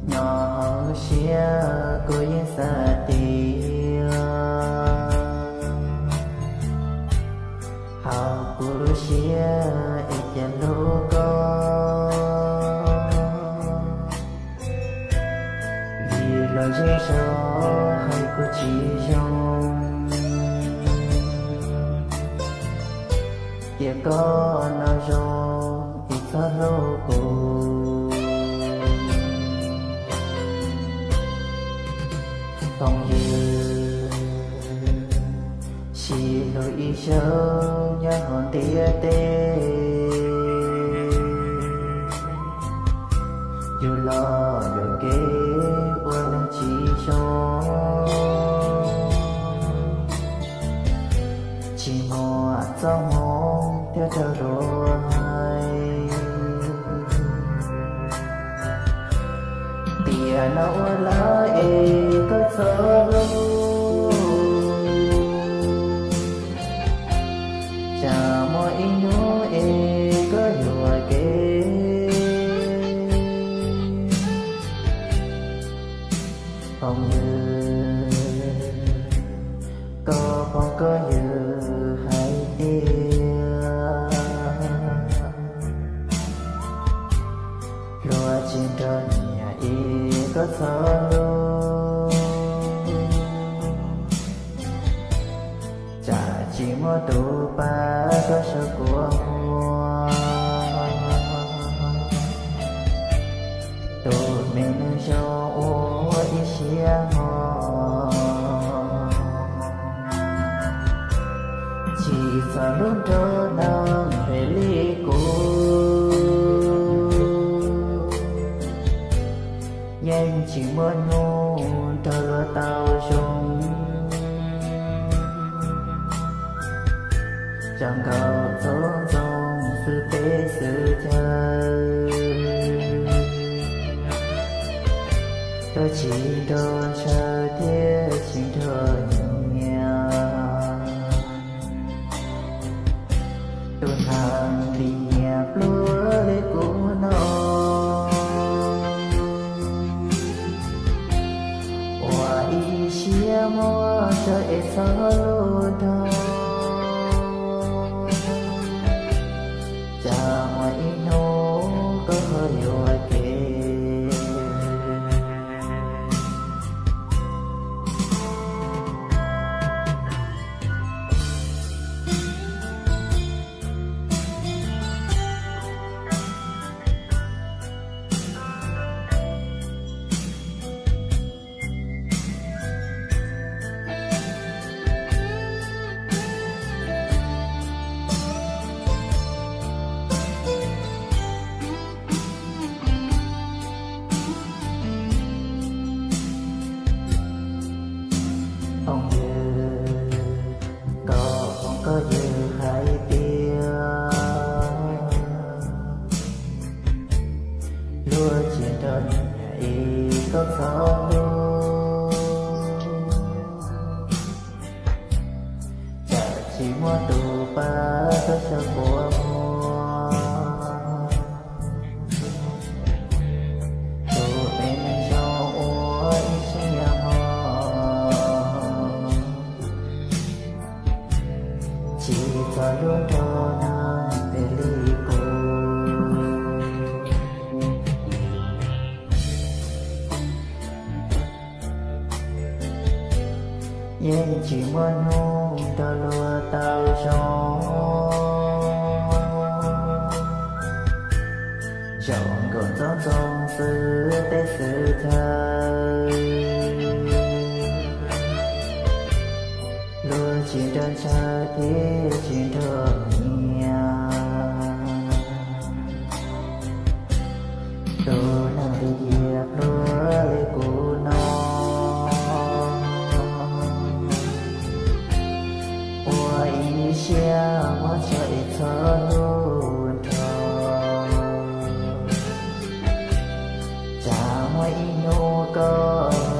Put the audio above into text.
Nyob hauv siab kuv yeej xav tias hauv kuv lub siab es cia hlub koj, vim los zej zog hais kuv tsis zoo, cia koj nyob zoo es txhob hlub kuv. Phooj ywg, sib hlub ib zaug nyob hauv ntiaj teb, yus los yuam kev ua neeg tsis zoo, tsis muaj txoj hmoo thiab raug luag hais tias no ua lawm es koj txhob hlub, tsam muaj ib hnub es koj yuam kev. Phooj ywg, koj phooj koj ywg hais tias hluas tsis nrog nyias es koj txhob hlub, tsam tsis muaj tus pab koj sawv kua muag. Tus me neeg zoo ua ib siab hmo, tsis txhob hlub nrog neeg phem li kuv, yeej tsis muaj hnub nrog luag tau zoo, zoo nkaus txhua ntxoog xwb teb xwb chaw, luag tsis nrog ntshaw thiab tsis nrog nyiam. Tus neeg lim hiam pluag li kuv no, ua ib siab muab tso es txhob hlub nrog, tsam muaj ib hnub koj ho yuam kev. Phooj ywg, koj phooj koj ywg hais tias hluas tsis nrog nyias es koj txhob hlub, tsam tsis muaj tus pab koj sawv kua muag. Tus me neeg zoo ua ib siab hmo, tsis txhob hlub nrog neeg phem li kuv, yeej tsis muaj hnub nrog luag tau zoo, zoo nkaus txhua ntxoog xwb teb xwb chaw, luag tsis nrog ntshaw thiab tsis nrog nyiam. Tus neeg lim hiam pluag li kuv no, ua ib siab muab tso es txhob hlub nrog, tsam muaj ib hnub koj